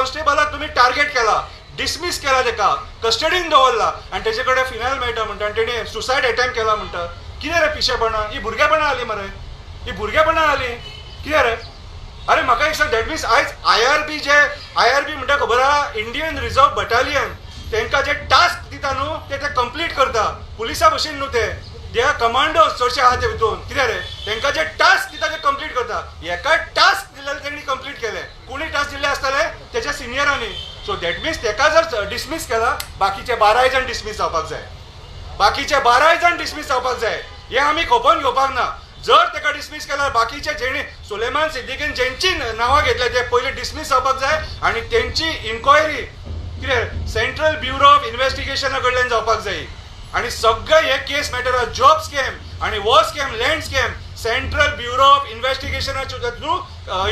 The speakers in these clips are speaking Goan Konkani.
कॉन्स्टेबलाक तुमी टार्गेट केला, डिसमीस केला, तेका कस्टडीन दवरला आनी तेजे कडेन फिनायल मेळटा म्हणटा आनी तेणी सुसायड अटेम्प्ट केला म्हणटा. कितें रे पिशेपणां, ही भुरगेपणां आली मरे, ही भुरगेपणां आली कितें रे? अरे म्हाका एक सांग, that means आयज I R B, J I R B म्हणटा खबर आहा, इंडियन रिजर्व बटालियन, तांकां जे टास्क दिता न्हू ते ते कंप्लीट करता. पुलिसा भशेन न्हू ते, they are commandos चडशे आहा ते भितून. कितें रे, तांकां जे टास्क दिता ते कंप्लीट करता. एकाय टास्क दिलेले तेणी कंप्लीट केले. कोणी टास्क दिल्ले आसतले तेच्या सिनियरांनी. सो that means तेका जर डिसमीस केला, बाकीचे 12 जाण डिसमीस जावपाक जाय, बाकीचे 12 जाण डिसमीस जावपाक जाय. हें आमी खपोवन घेवपाक ना. जर तेका डिसमीस केल्यार बाकीचे जेणे सुलेमान सिद्दीकीन जेंची नांवां घेतल्या ते पयलीं डिसमीस जावपाक जाय आनी तेंची इन्क्वायरी कितें सेंट्रल ब्युरो ऑफ इन्वेस्टिगेशना कडल्यान जावपाक जाय. आनी सगळे हे केस मॅटर जॉब स्कॅम आनी वो scam, land scam, central bureau of इन्वेस्टिगेशनाच्या through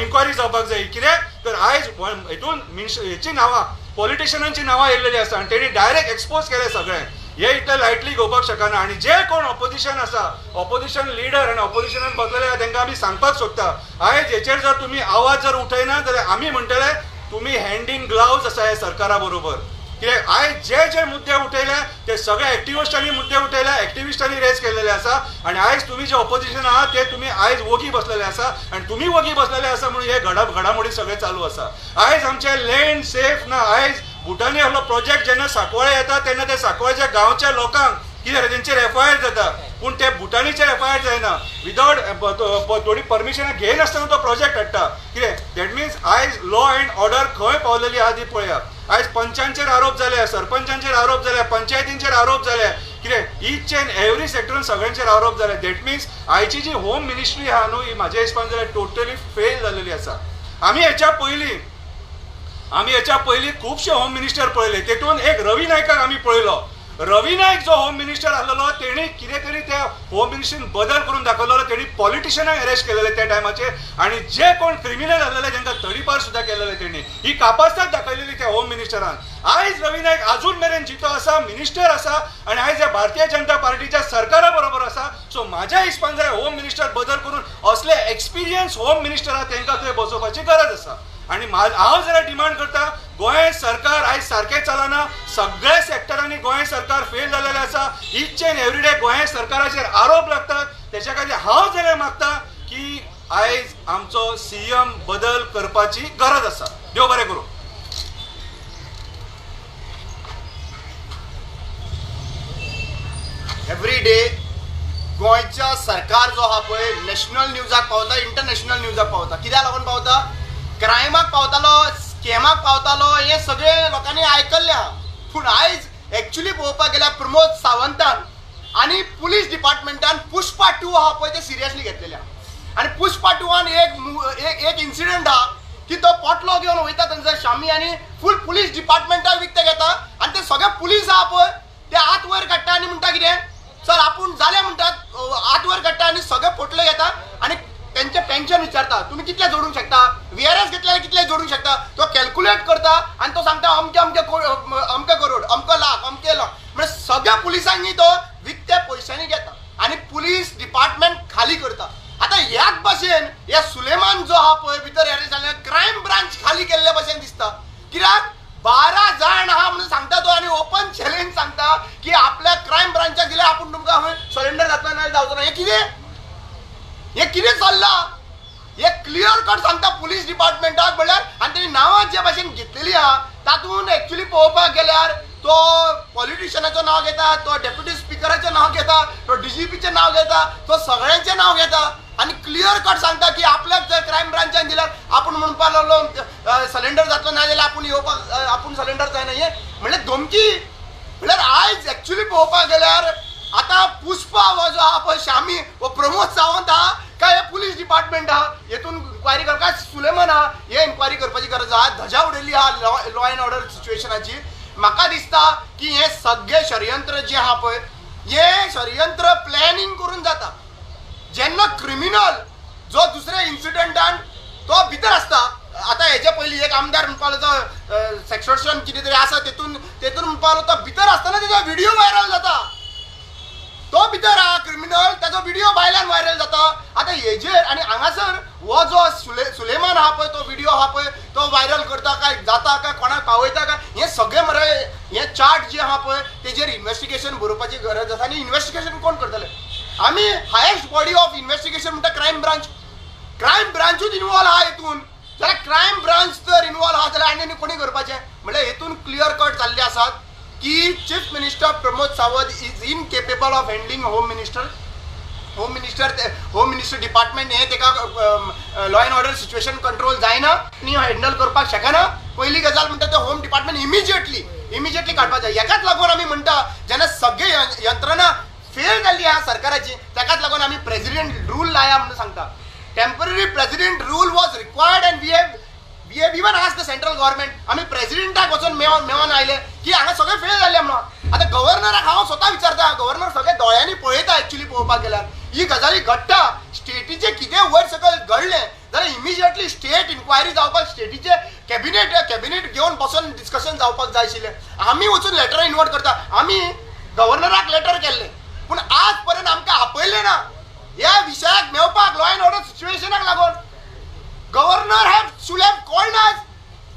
inquiry जावपाक जाय. कित्याक तर आयज हितून हेची नांवां, पॉलिटिशनांची नांवां येयलेली आसा आनी तेणी डायरेक्ट एक्सपोज केलें सगळें. हे इतले लायटली घेवपाक शकना. आनी जे कोण ऑपोजिशन आसा, ऑपोजिशन लिडर आनी ऑपोजिशनान बसलेले आसा, तांकां आमी सांगपाक सोदता, आयज हेचेर जर तुमी आवाज जर उठयना जाल्यार आमी म्हणटले तुमी हँड इन ग्लावज आसा ह्या सरकारा बरोबर. कित्याक आयज जे जे मुद्दे उठयले ते सगळे एक्टिविस्टांनी मुद्दे उठयले, एक्टिविस्टांनी रेज केलेले आसा. आनी आयज तुमी जे ऑपोजिशन आहा ते तुमी आयज वोगी बसलेले आसा आनी तुमी वोगी बसलेले आसा म्हणून हे घडामोडी सगळे चालू आसा. आयज आमचे लँड सेफ ना. आयज भुटानी आहलो प्रोजेक्ट जेन्ना सांकवाळे येता तेन्ना ते सांकवाळच्या गांवच्या लोकांक कितें जाता, तेंचेर एफ I R जाता, पूण ते भुटानीचेर एफ I R जायना. विदावट थोडी परमिशनां घेयनासतना तो प्रोजेक्ट हाडटा. कितें that means आयज लॉ एंड ऑर्डर खंय पावलेली आहा ती पळया. आयज पंचांचेर आरोप जाले, सरपंचांचेर आरोप जाले, पंचायतींचेर आरोप जाले, कितें इच एंड एवरी सेक्टरान सगळ्यांचेर आरोप जाले. That means आयची जी होम मिनिस्ट्री आहा न्हू ही म्हाज्या हिसपान जाल्यार टोटली फेल जालेली आसा. आमी हेच्या पयलीं खुबशे होम मिनिस्टर पळयले, तेतून एक रवी नायकाक आमी पळयलो. रवी नायक जो होम मिनिस्टर आसलेलो तेणी कितें तरी त्या होम मिनिस्ट्रीन बदल करून दाखयलेलो. तेणी पॉलिटिशनाक अरेस्ट केलेले त्या टायमाचेर आनी जे कोण क्रिमिनल आसलेले तांकां तडीपार सुद्दां केलेले तेणी. ही कापास्ताद दाखयलेली त्या होम मिनिस्टरान. आयज रवी नायक अजून मेरेन जितो आसा, मिनिस्टर आसा आनी आयज ह्या भारतीय जनता पार्टीच्या सरकारा बरोबर आसा. सो म्हाज्या हिसपान जाल्यार होम मिनिस्टर बदल करून असले एक्सपिरियन्स होम मिनिस्टर आहा तांकां थंय बसोवपाची गरज आसा. आनी हांव जाल्यार डिमांड करता, गोंय सरकार आयज सारकें चलना, सगळ्या सेक्टरांनी गोंय सरकार फेल जालेलें आसा. Each and every day Goa सरकाराचेर आरोप लागतात. तेच्या खातीर हांव जाल्यार मागता की आयज आमचो सी एम बदल करपाची गरज आसा. देव बरें करूं. एवरी डे गोंयच्या सरकार जो आहा पळय नॅशनल न्यूजाक पावता, इंटरनॅशनल न्यूजाक पावता. कित्याक लागून पावता? क्रायमाक पावतालो, स्कॅमाक पावतालो, हें सगळें लोकांनी आयकल्लें आहा. पूण आयज एक्चुली पळोवपाक गेल्यार प्रमोद सावंतान आनी पुलीस डिपार्टमेंटान पुष्पा 2 आहा पळय ते सिरियसली घेतलेले आहा. आनी पुष्पा 2 एक एक इन्सिडंट आहा की तो पोटलो घेवन वयता थंयसर शामी आनी फूल पुलीस डिपार्टमेंटाक विकते घेता आनी ते सगळे पुलीस आहा पळय ते हात वयर काडटा आनी म्हणटा कितें सर आपूण जालें म्हणटात, हात वयर काडटा आनी सगळे पोटले घेता आनी तेंचे पेन्शन विचारता तुमी कितले जोडूंक शकता, व्ही आर एस घेतल्यार कितले जोडूंक शकता, तो कॅल्कुलेट करता आनी तो सांगता अमके अमके अमके करोड, अमको लाख, अमके लाख, म्हणजे सगळ्या पुलिसांनी तो विकत्या पयशांनी घेता आनी पुलीस डिपार्टमेंट खाली करता. आतां ह्याच भाशेन ह्या सुलेमान जो आहा पळय भितर अरेस्ट जाल्ले, क्रायम ब्रांच खाली केल्ले भाशेन दिसता. कित्याक 12 जाण आहा म्हणून सांगता तो आनी ओपन चॅलेंज सांगता की आपल्या क्रायम ब्रांचाक दिल्यार आपूण तुमकां सरेंडर जातलो ना जावचो ना. हें कितें, हें कितें चल्लां? हे क्लियर कट सांगता पुलीस डिपार्टमेंटाक म्हणल्यार. आनी तेणी नांवां जे भाशेन घेतलेली आहा तातूंत एक्चुली पळोवपाक गेल्यार तो पॉलिटिशनाचो नांव घेता, तो डेप्युटी स्पिकराचें नांव घेता, तो डीजीपीचें नांव घेता, तो सगळ्यांचें नांव घेता आनी क्लियर कट सांगता की आपल्याक जर क्रायम ब्रांचान दिल्यार आपूण म्हणपाक लागलो सरेंडर जातलो ना जाल्यार आपूण येवपाक, आपूण सरेंडर जायना. हें म्हणल्यार धमकी. म्हणल्यार आयज एक्चुली पळोवपाक गेल्यार आतां पुष्पा हो जो आहा पळय शामी हो प्रमोद सावंत आहा काय हे पुलीस डिपार्टमेंट आहा हेतून इन्क्वायरी करपाक, काय सुलेमान आहा हे इन्क्वायरी करपाची गरज आहा. धजा उडयल्ली आहा लॉ एंड ऑर्डर सिच्युएशनाची. म्हाका दिसता की हें सगळें षडयंत्र जें आहा पळय हें षडयंत्र प्लॅनिंग करून जाता. जेन्ना क्रिमिनल जो दुसऱ्या इन्सिडंटान तो भितर आसता, आतां हेजे पयलीं एक आमदार म्हणपाक लागलो सेक्सटॉर्शन कितें तरी आसा तेतून तेतून म्हणपाक लागलो, तो भितर आसतना तेजो व्हिडियो व्हायरल जाता. तो भितर आहा क्रिमिनल, ताजो व्हिडिओ भायल्यान व्हायरल जाता. आतां हेजेर आनी हांगासर हो जो सुलेमान आहा पळय, तो व्हिडिओ आहा पळय तो व्हायरल करता काय जाता काय कोणाक पावयता काय, हें सगळें मरे हें चार्ट जे आहा पळय तेजेर इन्वेस्टिगेशन बरोवपाची गरज आसा. आनी इन्वेस्टिगेशन कोण करतले? आमी हायेस्ट बॉडी ऑफ इन्वेस्टिगेशन म्हणटा क्रायम ब्रांच. क्रायम ब्रांचूच इनवॉल्व आहा हितून, जाल्यार क्रायम ब्रांच जर इनवॉल्व आहा जाल्यार आनी कोणी करपाचें? म्हणल्यार हितून क्लियर कट जाल्ले आसात की chief minister Pramod Sawant is incapable of handling home minister. Home minister, home minister department हें तेका law and order situation control जायना आनी हँडल करपाक शकना. पयली गजाल म्हणटा ते होम डिपार्टमेंट इमिजिएटली काडपाक जाय. हेकाच लागून आमी म्हणटा जेन्ना सगळे यंत्रणा फेल जाल्ली आहा सरकाराची, ताकाच लागून आमी प्रेसिडेंट रूल लाया म्हणून सांगता. Temporary president rule was required and we have even asked the central government. आमी प्रेसिडेंटाक वचून मेळोन आयले की हांगा सगळें फेल जाल्लें म्हणून. आतां गव्हर्नराक हांव स्वता विचारता, गव्हर्नर सगळे दोळ्यांनी पळयता. एक्चुली पळोवपाक गेल्यार ही गजाली घडटा, स्टेटीचें कितें वयर सकयल घडलें जाल्यार इमिजिएटली स्टेट इन्क्वायरी जावपाक, स्टेटीचे कॅबिनेट घेवन बसून डिस्कशन जावपाक जाय आशिल्लें. आमी वचून लेटरां इन्वर्ट करता, आमी गव्हर्नराक लेटर केल्लें, पूण आज पर्यंत आमकां आपयलें ना ह्या विशयाक मेळपाक, लॉ एंड ऑर्डर सिच्युएशनाक लागून. Governor have should have called us.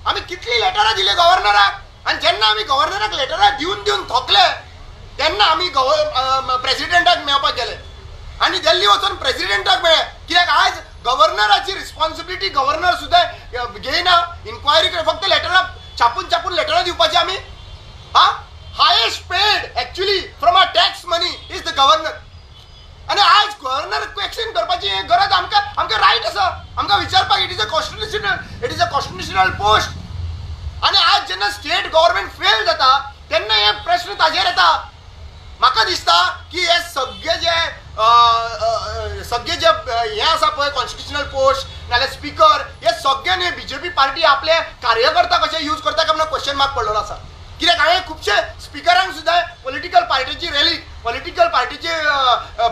आमी कितली लेटरां दिली गव्हर्नराक, आनी जेन्ना आमी गव्हर्नराक लेटरां दिवन दिवन थकले तेन्ना आमी प्रेसिडेंटाक मेळपाक गेले आनी दिल्ली वचून प्रेसिडेंटाक मेळ्ळे. कित्याक आयज गव्हर्नराची रिस्पॉन्सिबिलिटी गव्हर्नर सुद्दां घेयना इन्क्वायरी, फक्त लेटरां छापून छापून लेटरां दिवपाची आमी. हा, highest paid actually from our tax money is the governor. आनी आयज गव्हर्नर क्वेश्चन करपाची गरज आमकां, आमकां रायट आसा आमकां विचारपाक. It is a constitutional, it is a constitutional post. आनी आज जेन्ना स्टेट गव्हर्मेंट फेल जाता तेन्ना हे प्रश्न ताजेर येता. म्हाका दिसता की हे सगळे जे सगळे जे हे आसा पळय कॉन्स्टिट्युशनल पोस्ट नाल्यार स्पिकर, हे सगळे न्ही बीजेपी पार्टी आपले कार्यकर्ता कशे यूज करता काय म्हणून क्वेश्चन मार्क पडलेलो आसा. कित्याक हांवें खुबशे स्पिकरांक सुद्दां पॉलिटिकल पार्टीची रॅली, पॉलिटिकल पार्टीचे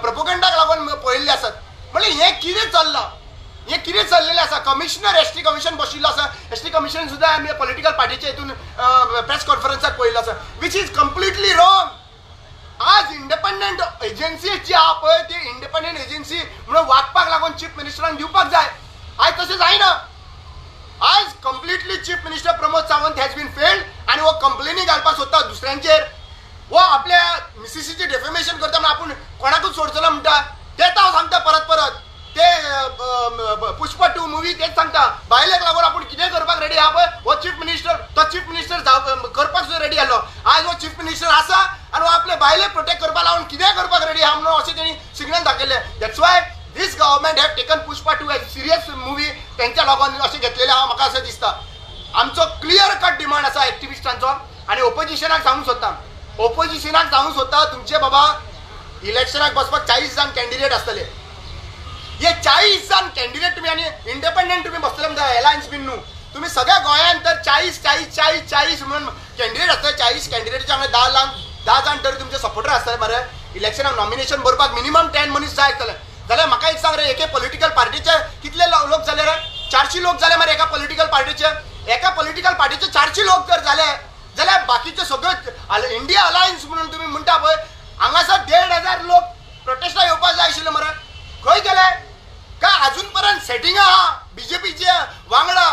प्रोपोगंडाक लागून पळयल्ले आसात. म्हणल्यार हें कितें चल्लां, हें कितें चल्लेलें आसा. कमिशनर एस टी कमिशन बशिल्लो आसा, एस टी कमिशन सुद्दां आमी पॉलिटिकल पार्टीचे हितून प्रेस कॉन्फरन्साक पळयल्लो आसा, which is completely wrong. आज इंडिपेंडंट एजन्सी जी आहा पळय ती इंडिपेंडंट एजन्सी म्हणून वागपाक लागून चीफ मिनिस्टरान दिवपाक जाय. आयज तशें जायना. आज completely chief minister Pramod Sawant has been failed आनी हो कंप्लेनी घालपाक सोदता दुसऱ्यांचेर. हो आपल्या मिसिसीचें डेफेमेशन करता म्हणून आपूण कोणाकूच सोडचो ना म्हणटा. तेच हांव सांगता परत परत, ते पुष्पा 2 मुवी तेच सांगता, बायलेक लागून आपूण कितें करपाक रेडी आहा पळय हो चीफ मिनिस्टर, तो चीफ मिनिस्टर करपाक सुद्दां रेडी आसलो. आयज हो चीफ मिनिस्टर आसा आनी हो आपले बायलेक प्रोटेक्ट करपाक लागून कितें करपाक रेडी आहा म्हणून अशें तेणी सिग्नल दाखयलें. That's why this government have taken Pushpa 2 as serious movie. तेंच्या लोकांनी अशें घेतलेलें आहा म्हाका अशें दिसता. आमचो क्लियर कट डिमांड आसा एक्टिविस्टांचो आनी ओपोजिशनाक सांगूंक सोदता, ओपोजिशनाक सांगूंक सोदता तुमचे बाबा इलेक्शनाक बसपाक 40 जाण कॅन्डिडेट आसतले. हे 40 जाण कॅन्डिडेट तुमी आनी इंडिपेंडंट तुमी बसतले म्हणटा एलायन्स बीन न्हू, तुमी सगळ्या गोंयांत तर 40 40 40 40 म्हणून कॅन्डिडेट आसतले. 40 कॅन्डिडेटच्या वांगडा 10 जाण तरी तुमचे सपोर्टर आसतले मरे. इलेक्शनाक नॉमिनेशन भरपाक मिनिमम 10 मनीस जाय आसतले. जाल्यार म्हाका एक सांग रे, एके पॉलिटिकल पार्टीचे कितले लोक जाले रे? 400 लोक जाले मरे एका पॉलिटिकल पार्टीचे. एका पॉलिटिकल पार्टीचे 400 लोक जर जाले जाल्यार बाकीचे सगळे इंडिया अलायन्स म्हणून तुमी म्हणटा पळय हांगासर 1500 लोक प्रोटेस्टाक येवपाक जाय आशिल्ले मरे. खंय गेले काय अजून पर्यंत सेटिंग आहा बीजेपीचे वांगडा.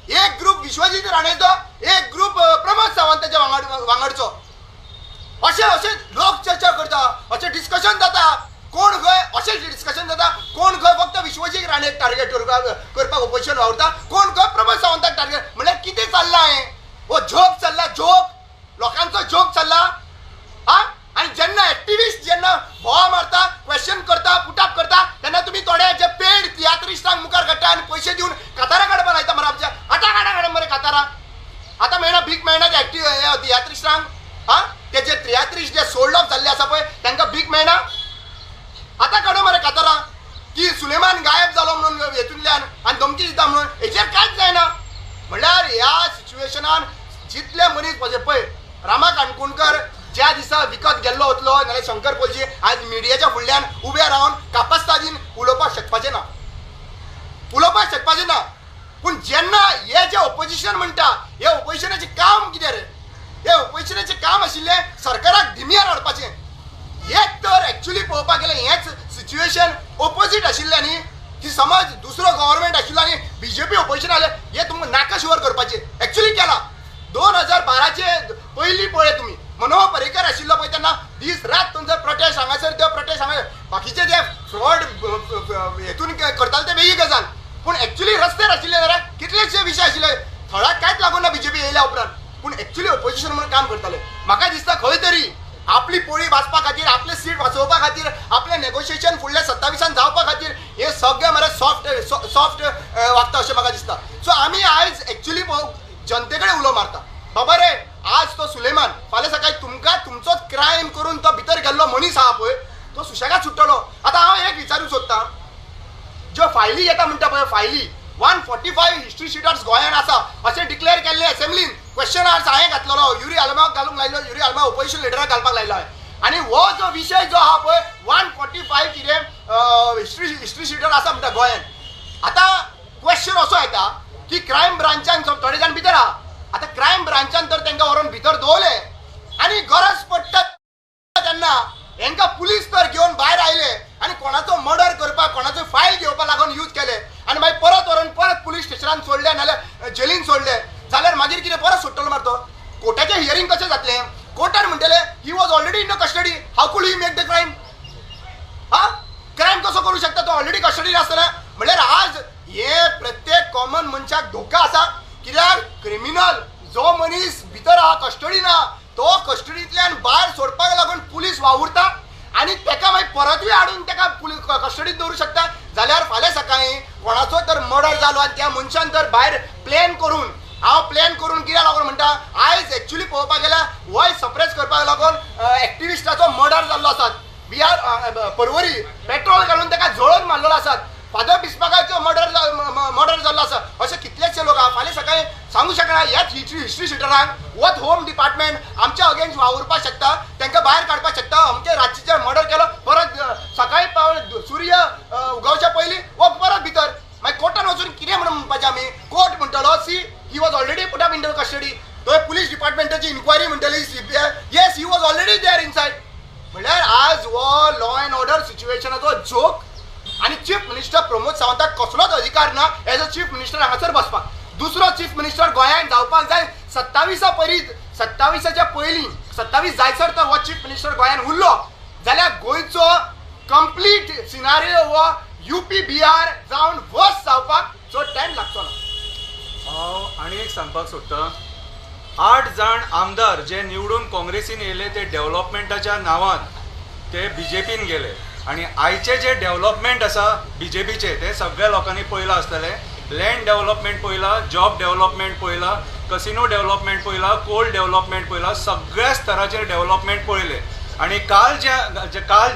एक ग्रुप विश्वजीत राणेचो, एक ग्रुप प्रमोद सावंताच्या वांगडचो. अशें अशें लोक चर्चा करता, अशें डिस्कशन जाता. कोण खंय अशें डिस्कशन जाता, कोण खंय फक्त विश्वजीत राणेक टार्गेट करपाक ओपोजिशन वावुरता, कोण खंय प्रमोद सावंताक टार्गेट. म्हणल्यार कितें चल्लां हें? हो जोक चल्ला, जोक, लोकांचो जोक चल्ला. हा, आनी जेन्ना एक्टिविस्ट जेन्ना भोवा मारता, क्वेश्चन करता, पुटअप करता, तेन्ना तुमी थोडे जे पेड तियात्रिस्टांक मुखार काडटा आनी पयशे दिवन कातारां काडपाक लायता मरे आमच्या. आतां काडा काडा मरे कातारां, आतां मेळना भीक मेळना ते एक्टिव तियात्रिस्टांक. हा, ते जे तियात्रिस्ट जे सोल्ड ऑफ जाल्ले आसा पळय तांकां भीक मेळना. आतां काडो मरे कातारां की सुलेमान गायब जालो म्हणून हेतूंतल्यान आनी धमकी दिता म्हणून, हेचेर कांयच जायना. म्हणल्यार ह्या सिच्युएशनान जितले मनीस पळय रामा काणकोणकर ज्या दिसा विकत गेल्लो वतलो नाल्यार शंकर पोलजी आज मिडियाच्या फुडल्यान उबे रावन कापस्तादीन उलोवपाक शकपाचें ना, उलोवपाक शकपाचें ना. पूण जेन्ना हे जे ओपोजिशन म्हणटा, हे ओपोजिशनाचें काम कितें रे? हे ओपोजिशनाचें काम आशिल्लें सरकाराक धिमयार हाडपाचें. हेच तर एक्चुअली पळोवपाक गेल्यार हेंच सिच्युएशन ओपोजीट आशिल्लें न्ही की समज दुसरो गव्हर्मेंट आशिल्लो आनी बीजेपी ओपोजिशन आलें हें तुमकां नाका शुवर करपाचें एक्चुअली केलां. 2012चे पयलीं पळय तुमी मनोहर पर्रीकर आशिल्लो पळय तेन्ना दीस रात तुमचो प्रोटेस्ट हांगासर ते प्रोटेस्ट हांगा बाकीचे जे फ्रॉड हेतून करताले ते वेगळी गजाल पूण एक्चुअली रस्त्यार आशिल्ले जाल्यार कितलेशे विशय आशिल्ले थळाक कांयच लागून ना बीजेपी येयल्या उपरांत पूण एक्चुअली ओपोजिशन म्हणून काम करताले. म्हाका दिसता खंय तरी आपली पोळी वाचपा खातीर आपले सीट वाचोवपा खातीर आपलें नेगोशिएशन फुडल्या 27 जावपा खातीर हे सगळे मरे सॉफ्ट सॉफ्ट वागता अशें म्हाका दिसता. सो आमी आयज एक्चुअली जनते कडेन उलो मारता बाबा रे आज तो सुलेमान फाल्यां सकाळी तुमकां तुमचोच क्रायम करून तो भितर गेल्लो मनीस आहा पळय तो सुशेगाद सुट्टलो. आतां हांव एक विचारूंक सोदतां ज्यो फायली येता म्हणटा पळय फायली 145 हिस्ट्री शिटर्स गोंयांत आसा अशें डिक्लेअर केल्लें असेंब्लीन क्वेश्चन आर्स हांवें घातलेलो युरी आलमाक घालूंक लायलो युरी आलमा ओपोजिशन लिडराक घालपाक लायलो हांवें आनी हो जो विशय जो आहा पळय 145 कितें हिस्ट्री शिटर आसा म्हणटा गोंयांत. आतां क्वेश्चन असो येता की क्रायम ब्रांचान थोडे जाण भितर आहा आतां क्रायम ब्रांचान तर तांकां व्हरून भितर दवरले आनी गरज पडटा तेन्ना हेंकां पुलीस तर घेवन भायर आयले आनी कोणाचो मर्डर करपाक कोणाचो फायल घेवपाक लागून यूज केले आनी मागीर परत व्हरून परत पुलीस स्टेशनान सोडले नाल्यार जेलीन सोडले जाल्यार मागीर कितें परत सोडटलो मारतो. कोर्टाचें हियरींग कशें जातलें? कोर्टान म्हणटलें he was already in the custody how could he make the crime हा क्रायम कसो करूं शकता तो ऑलरेडी कस्टडीन आसतना. म्हणल्यार आज हे प्रत्येक कॉमन मनशाक धोका आसा कित्याक क्रिमिनल जो मनीस भितर आहा कस्टडीन आहा तो कस्टडींतल्यान भायर सोडपाक लागून पुलीस वावुरता आनी तेका मागीर परतूय हाडून तेका पुलीस कस्टडीत दवरूं शकता. जाल्यार फाल्यां सकाळीं कोणाचो तर मर्डर जालो आनी त्या मनशान तर भायर प्लॅन करून हांव प्लॅन करून कित्याक लागून म्हणटा आयज एक्चुअली पळोवपाक गेल्यार वय सप्रेस करपाक लागून एक्टिविस्टाचो मर्डर जाल्लो आसात. We are Porvorim petrol घालून तेका जळोवन मारलेलो आसात. फादर बिस्पाकाचो मर्डर जाल्लो आसा. अशे कितलेशे लोक आहा फाल्यां सकाळीं सांगू शकना ह्याच हिस्ट्री शिटरांक वच होम डिपार्टमेंट आमच्या अगेन्स्ट वावुरपाक शकता तांकां भायर काडपाक शकता. अमके रातचें मर्डर केलो परत सकाळीं पावल सूर्य उगवच्या पयलीं वो परत भितर मागीर कोर्टान वचून कितें म्हणून म्हणपाचें आमी कोर्ट म्हणटलो see he was already put up in the custody थंय पुलीस डिपार्टमेंटाची इन्क्वायरी म्हणटली yes he was already there inside. म्हणल्यार आज हो लॉ एंड ऑर्डर सिच्युएशनाचो जोक आनी चीफ मिनिस्टर प्रमोद सावंताक कसलोच अधिकार ना एज अ चीफ मिनिस्टर हांगासर बसपाक. दुसरो चीफ मिनिस्टर गोंयांत जावपाक जाय 27 27च्या पयलीं 27 जायसर तर हो चीफ मिनिस्टर गोंयांत उरलो जाल्यार गोंयचो कंप्लीट सिनारियो हो युपी बिहार जावन वर्स जावपाक चड टायम लागचो ना. हांव आनी एक सांगपाक सोदतां 8 जाण आमदार जे निवडून काँग्रेसीन येयले ते डेव्हलपमेंटाच्या नांवान ते बीजेपीन गेले आनी आयचे जे डेव्हलपमेंट आसा बीजेपीचे ते सगळ्या लोकांनी पळयलां आसतलें. लँड डेव्हलपमेंट पळयला, जॉब डेव्हलपमेंट पळयला, कसिनो डेव्हलपमेंट पळयला, कोल डेव्हलपमेंट पळयला, सगळ्या स्तराचेर डेव्हलपमेंट पळयलें. आनी काल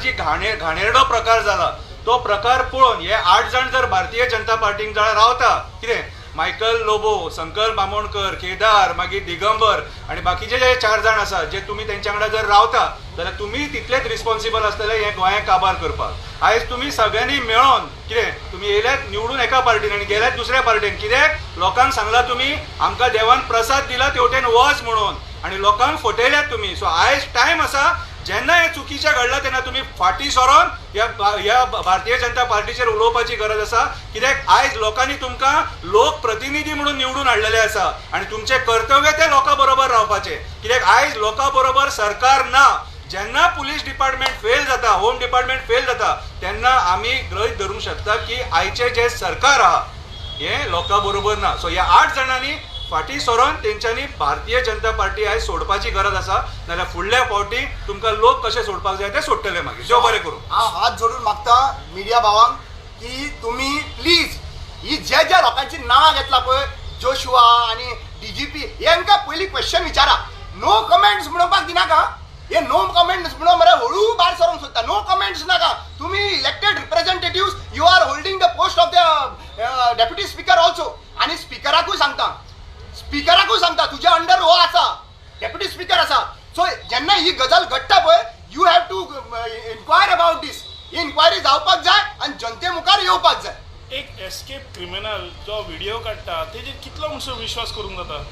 जी घाणेरडो प्रकार जाला तो प्रकार पळोवन हे 8 जाण जर भारतीय जनता पार्टीन जाल्यार रावता कितें मायकल लोबो, संकल्प बामोणकर, केदार, मागीर दिगंबर आनी बाकीचे जे 4 जाण आसा जे तुमी तेंच्या वांगडा जर रावता जाल्यार तुमी तितलेच रिस्पॉन्सिबल आसतले हें गोंयांक काबार करपाक. आयज तुमी सगळ्यांनी मेळोन कितें तुमी येयल्यात निवडून एका पार्टीन आनी गेल्यात दुसऱ्या पार्टीन कित्याक लोकांक सांगलां तुमी आमकां देवान प्रसाद दिला तेवटेन वच म्हणून आनी लोकांक फटयल्यात तुमी. सो आयज टायम आसा जेन्ना हें चुकीचें घडलां तेन्ना तुमी फाटीं सरोन ह्या भारतीय जनता पार्टीचेर उलोवपाची गरज आसा कित्याक आयज लोकांनी तुमकां लोकप्रतिनिधी म्हणून निवडून हाडलेले आसा आनी तुमचें कर्तव्य तें लोकां बरोबर रावपाचें कित्याक आयज लोकां बरोबर सरकार ना. जेन्ना पुलीस डिपार्टमेंट फेल जाता, होम डिपार्टमेंट फेल जाता तेन्ना आमी गृहीत धरूंक शकता की आयचें जें सरकार आहा हें लोकां बरोबर ना. सो ह्या 8 जाणांनी फाटीं सरोन तेंच्यांनी भारतीय जनता पार्टी आयज सोडपाची गरज आसा नाल्यार फुडल्या फावटी तुमकां लोक कशे सोडपाक जाय ते सोडटले मागीर. देव बरें करूं. हांव हात जोडून मागता मिडिया भावांक की तुमी प्लीज ही ज्या ज्या लोकांची नांवां घेतला पळय जोशुआ आनी डीजीपी हेंकां पयलीं क्वेश्चन विचारा. नो कमेंट्स म्हणोवपाक दिनाका. हे नो कमेंट्स म्हणून मरे हळू भायर सरोंक सोदता. नो कमेंट्स नाका. तुमी elected representatives you are holding the post of the deputy speaker also. आनी स्पिकराकूय सांगता स्पिकराकूय सांगता तुज्या अंडर हो आसा डेप्युटी स्पिकर आसा. सो जेन्ना ही गजाल घडटा पळय you have to inquire about this. He inquiry जावपाक जाय आनी जनते मुखार येवपाक जाय. एक एस्केप क्रिमिनल जो व्हिडिओ काडटा तेजेर कितलो म्हणसो विश्वास करूंक जाता?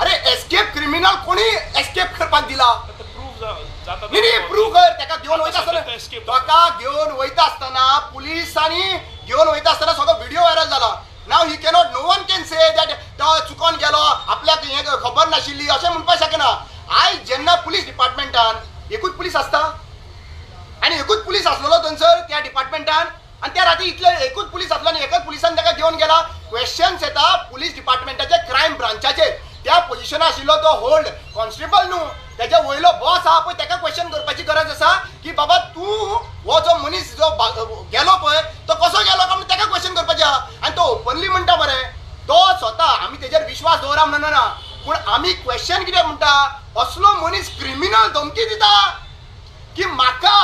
अरे एस्केप क्रिमिनल कोणी एस्केप करपाक दिला? प्रूफ जाता. न्ही प्रूव कर. ताका घेवन वयता आसतना, ताका घेवन वयता आसतना पुलिसांनी घेवन वयता आसतना सगळो व्हिडिओ व्हायरल जाला. Now he cannot, no one can say that तो चुकोन गेलो, आपल्याक हें खबर नाशिल्ली अशें म्हणपाक शकना. आयज जेन्ना पुलीस डिपार्टमेंटान एकूच पुलीस आसता आनी एकूच पुलीस आसलेलो थंयसर त्या डिपार्टमेंटान, आनी त्या राती इतले एकूच पुलीस आसलो आनी एकच पुलिसान ताका घेवन गेला. क्वेश्चन्स येता पुलीस डिपार्टमेंटाचे क्रायम ब्रांचाचेर. त्या पोजिशनार आशिल्लो तो होल्ड कॉन्स्टेबल न्हू, तेज्या वयलो बॉस आहा पळय, ताका क्वेश्चन करपाची गरज आसा की बाबा तूं हो जो मनीस जो गेलो पळय तो कसो गेलो काय म्हणून ताका क्वेश्चन करपाचें आहा. आनी तो ओपनली म्हणटा मरे, तो स्वता आमी तेजेर विश्वास दवरा म्हणना, पूण आमी क्वेश्चन कितें म्हणटा, असलो मनीस क्रिमिनल धमकी दिता की म्हाका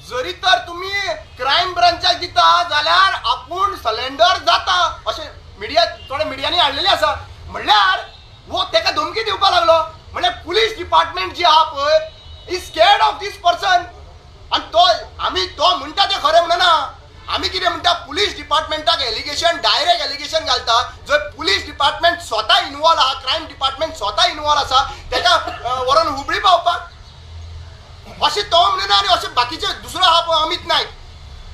जरी तर तुमी क्रायम ब्रांचाक दिता जाल्यार आपूण सलेंडर जाता, अशें मिडिया थोड्या मिडियांनी हाडलेलें आसा. म्हणल्यार वो ताका धमकी दिवपाक लागलो. म्हणल्यार पुलीस डिपार्टमेंट जी आहा पळय is scared of this person. आनी तो आमी तो म्हणटा तें खरें म्हणना, आमी कितें म्हणटा पुलीस डिपार्टमेंटाक एलिगेशन, डायरेक्ट एलिगेशन घालता, जंय पुलीस डिपार्टमेंट स्वता इनवॉल्व आहा, क्रायम डिपार्टमेंट स्वता इनवॉल्व आसा, ताका व्हरोन हुबळी पावपाक अशें तो म्हणना. आनी अशें बाकीचे दुसरो आहा पळय अमित नायक,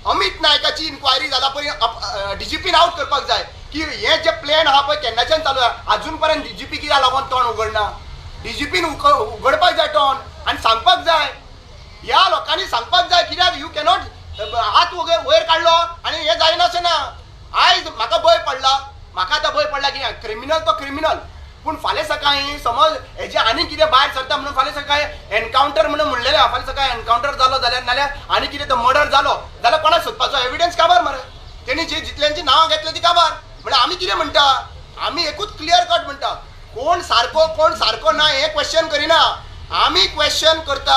अमित नायकाची इन्क्वायरी जाला पळय, डीजीपीन आवट करपाक जाय की हे जे प्लॅन आहा पळय केन्नाच्यान चालू आहा, आजून पर्यंत डीजीपी कित्याक लागून तोंड उगडना. डीजीपीन उगडपाक जाय तोंड आनी सांगपाक जाय, ह्या लोकांनी सांगपाक जाय, कित्याक you cannot हात वयर काडलो आनी हें जायना अशें ना. आयज म्हाका भंय पडला, म्हाका आतां भंय पडला की क्रिमिनल तो क्रिमिनल, पूण फाल्यां सकाळीं समज हेजें आनी कितें भायर सरता म्हणून फाल्यां सकाळीं एनकावंटर म्हणून म्हणलेलें आहा, फाल्यां सकाळीं एनकावंटर जालो जाल्यार नाल्यार आनी कितें तो मर्डर जालो जाल्यार कोणाक सोदपाचो एविडन्स काबार मरे, तेणी जी जितल्यांची नांवां घेतली ती काबार. म्हणल्यार आमी कितें म्हणटा, आमी एकूच क्लियर कट म्हणटा, कोण सारको कोण सारको ना हें क्वेश्चन करिना. आमी क्वेश्चन करता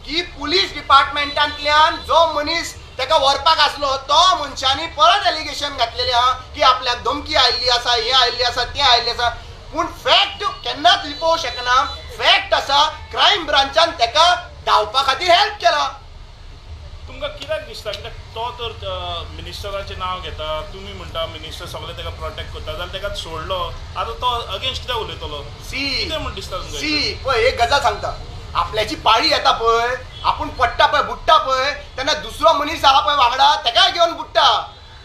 की पुलीस डिपार्टमेंटांतल्यान जो मनीस ताका व्हरपाक आसलो तो मनशांनी परत एलिगेशन घातलेलें आहा की आपल्याक धमकी आयिल्ली आसा, हें आयिल्लें आसा, तें आयिल्लें आसा. पूण फॅक्ट केन्नाच लिपोवंक शकना. फॅक्ट आसा क्रायम ब्रांचान ताका धांवपा खातीर हेल्प केला. तुमकां कित्याक दिसता कित्याक तो तर मिनिस्टराचें नांव घेता, तुमी म्हणटा मिनिस्टर सगळे ताका प्रोटेक्ट करता, जाल्यार ताका सोडलो, आतां तो अगेन्स्ट कित्याक उलयतलो? सी कितें म्हूण दिसता तुमकां? सी पळय एक गजाल सांगता, आपल्याची पाळी येता पळय, आपूण पडटा पळय, बुडटा पळय, तेन्ना दुसरो मनीस आहा पळय वांगडा ताकाय घेवन बुडटा.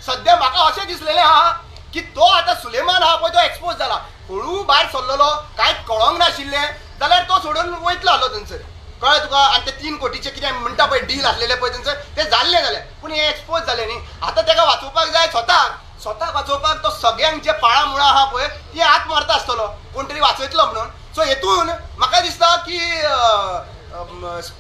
सद्या म्हाका अशें दिसलेलें आहा की तो आतां सुलेमान आहा पळय तो एक्सपोज जाला, हळू भायर सरलेलो, कांय कळोंक नाशिल्लें जाल्यार तो सोडून वयतलो आसलो थंयसर, कळ्ळें तुका? आनी ते 3 कोटीचे कितें म्हणटा पळय डील आसलेलें पळय थंयसर तें जाल्लें जालें, पूण हें एक्सपोज जालें न्ही. आतां ताका वाचोवपाक जाय, स्वताक स्वताक वाचोवपाक तो सगळ्यांक जे पाळां मुळां आहा पळय ती हात मारता आसतलो, कोण तरी वाचयतलो म्हणून. सो हेतून म्हाका दिसता की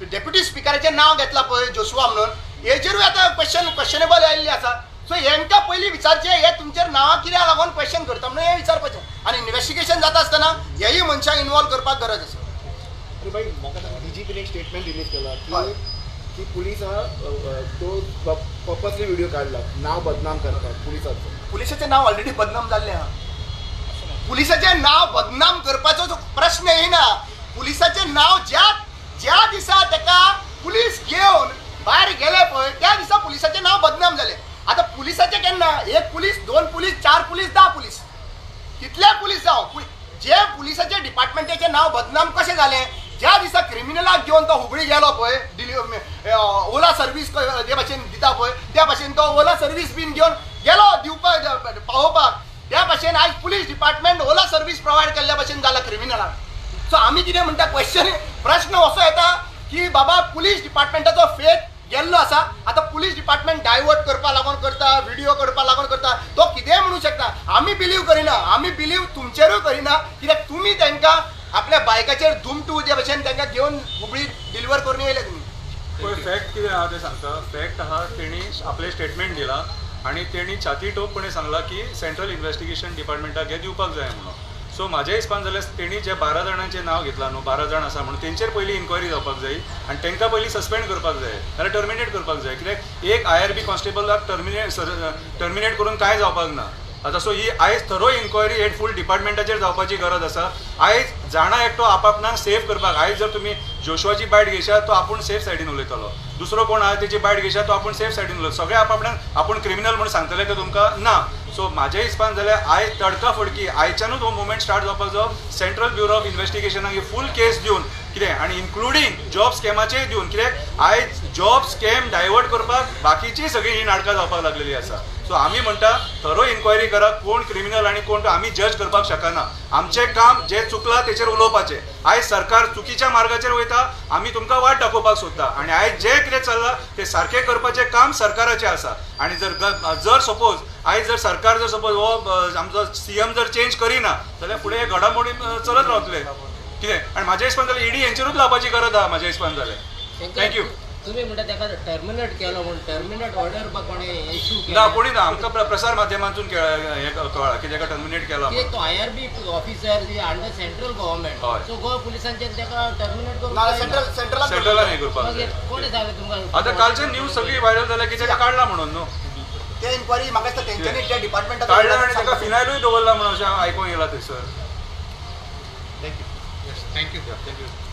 डेप्युटी स्पिकराचें नांव घेतलां पळय जोशुआ म्हणून, हेजेरूय आतां क्वेश्चनेबल आयिल्लें आसा. सो हेंकां पयलीं विचारचें, हे तुमचेर नांवां कित्याक लागून क्वेश्चन करता म्हणून हें विचारपाचें. आनी इन्वेस्टिगेशन जाता आसतना हेय मनशांक इनवॉल्व करपाक गरज आसा. अरे भाई, म्हाका डीजीपीन एक स्टेटमेंट रिलीज केला की पुलिसां तो पर्पसली व्हिडिओ काडला नाव बदनाम करपाक पुलिसाचो. पुलिसाचें नांव ऑलरेडी बदनाम जाल्लें आहा. पुलिसाचें नांव बदनाम करपाचो जो प्रश्न येना. पुलिसाचें नांव ज्या ज्या दिसा ताका पुलीस घेवन भायर गेले पळय त्या दिसा पुलिसाचें नांव बदनाम जालें. आतां पुलिसाचें केन्ना 1 पुलीस, 2 पुलीस, 4 पुलीस, 10 पुलीस, कितले पुलीस जावं, जे पुलिसाचे डिपार्टमेंटाचें नांव बदनाम कशें जालें? ज्या दिसा क्रिमिनलाक घेवन तो हुबळी गेलो पळय, ओला सर्वीस जे भाशेन दिता पळय त्या भाशेन तो ओला सर्वीस बीन घेवन गेलो दिवपाक पावोवपाक, त्या भाशेन आयज police department Ola service provide केल्ल्या भाशेन जाला क्रिमिनलाक. सो आमी कितें म्हणटा, क्वेश्चन प्रश्न असो येता की बाबा पुलीस डिपार्टमेंटाचो फेथ गेल्लो आसा. आतां पुलीस डिपार्टमेंट डायवर्ट करपा लागून करता, व्हिडिओ करपा लागून करता, तो कितेंय म्हणूं शकता. आमी बिलीव करिना, आमी बिलीव तुमचेरूय करिना, कित्याक तुमी तांकां आपल्या बायकाचेर धुमटू जे भशेन तांकां घेवन हुबळी डिलिव्हर करून येयले तुमी. पळय फॅक्ट कितें आहा तें सांगता. फॅक्ट आहा तेणी आपलें स्टेटमेंट दिलां आनी तेणी छाती टोपपणे सांगलां की सेंट्रल इन्वेस्टिगेशन डिपार्टमेंटाक हें दिवपाक जाय म्हणून. सो म्हाज्या हिसपान जाल्यार तेणी जे 12 जाणांचें नांव घेतलां न्हू, 12 जाण आसा म्हणून तेंचेर पयलीं इन्क्वायरी जावपाक जाय आनी तांकां पयलीं सस्पेंड करपाक जाय नाल्यार टर्मिनेट करपाक जाय. कित्याक एक IRB कॉन्स्टेबलाक टर्मिनेट करून कांय जावपाक ना. आतां सो ही आयज थरो इन्क्वायरी हे फूल डिपार्टमेंटाचेर जावपाची गरज आसा. आयज जाणा एकटो आपणाक सेफ करपाक, आयज जर तुमी जोशुआची बायट घेशात तो आपूण सेफ सायडीन उलयतलो, दुसरो कोण आहा तेची बायट घेशात तो आपूण सेफ सायडीन उलयतलो. सगळे आपणाक आपूण क्रिमिनल म्हणून सांगतले ते तुमकां ना. सो म्हाज्या हिसपान जाल्यार आयज तडका फडकी आयच्यानूच हो मुवमेंट स्टार्ट जावपाचो. सेंट्रल ब्युरो ऑफ इन्वेस्टिगेशनाक ही फूल केस दिवन कितें आनी इन्क्लुडींग जॉब स्कॅमाचेय दिवन, कित्याक आयज जॉब स्कॅम डायवर्ट करपाक बाकीचीय सगळीं ही नाटकां जावपाक लागलेली आसा. सो आमी म्हणटा थरो इन्क्वायरी करा, कोण क्रिमिनल आनी कोण तो आमी जज करपाक शकना. आमचें काम जें चुकलां तेचेर उलोवपाचें. आयज सरकार चुकीच्या मार्गाचेर वयता, आमी तुमकां वाट दाखोवपाक सोदता आनी आयज जें कितें चल्लां तें सारकें करपाचें काम सरकाराचें आसा. आनी जर जर सपोज आयज जर सरकार जर सपोज हो आमचो सीएम जर चेंज करिना जाल्यार फुडें हे घडामोडी चलत रावतले कितें. आनी म्हाज्या हिसपान जाल्यार ईडी हेंचेरूच लावपाची गरज आहा म्हाज्या हिसपान जाल्यार. Thank you. तुम्ही म्हणटा ताका टर्मिनेट केलो म्हूण, टर्मिनेट ऑर्डर बा कोणे इशू केला? ना, कोणी ना, आमकां प्रसार माध्यमांतून हें कळ्ळां की ताका टर्मिनेट केला. तो IRB officer under central government, so Goa पुलिसांच्यान ताका टर्मिनेट करूंक सेंट्रलान हें करपाक जाय. कोणे सांगलें तुमकां? आतां कालचे न्यूज सगळी व्हायरल जाल्या की ताका काडला म्हणून न्हू ते इन्क्वायरी म्हाका दिसता तेंच्यांनी त्या डिपार्टमेंटाक काडला आनी ताका फिनायलूय दवरला म्हणून अशें आयकूंक येयलां थंयसर. Thank you. Thank you.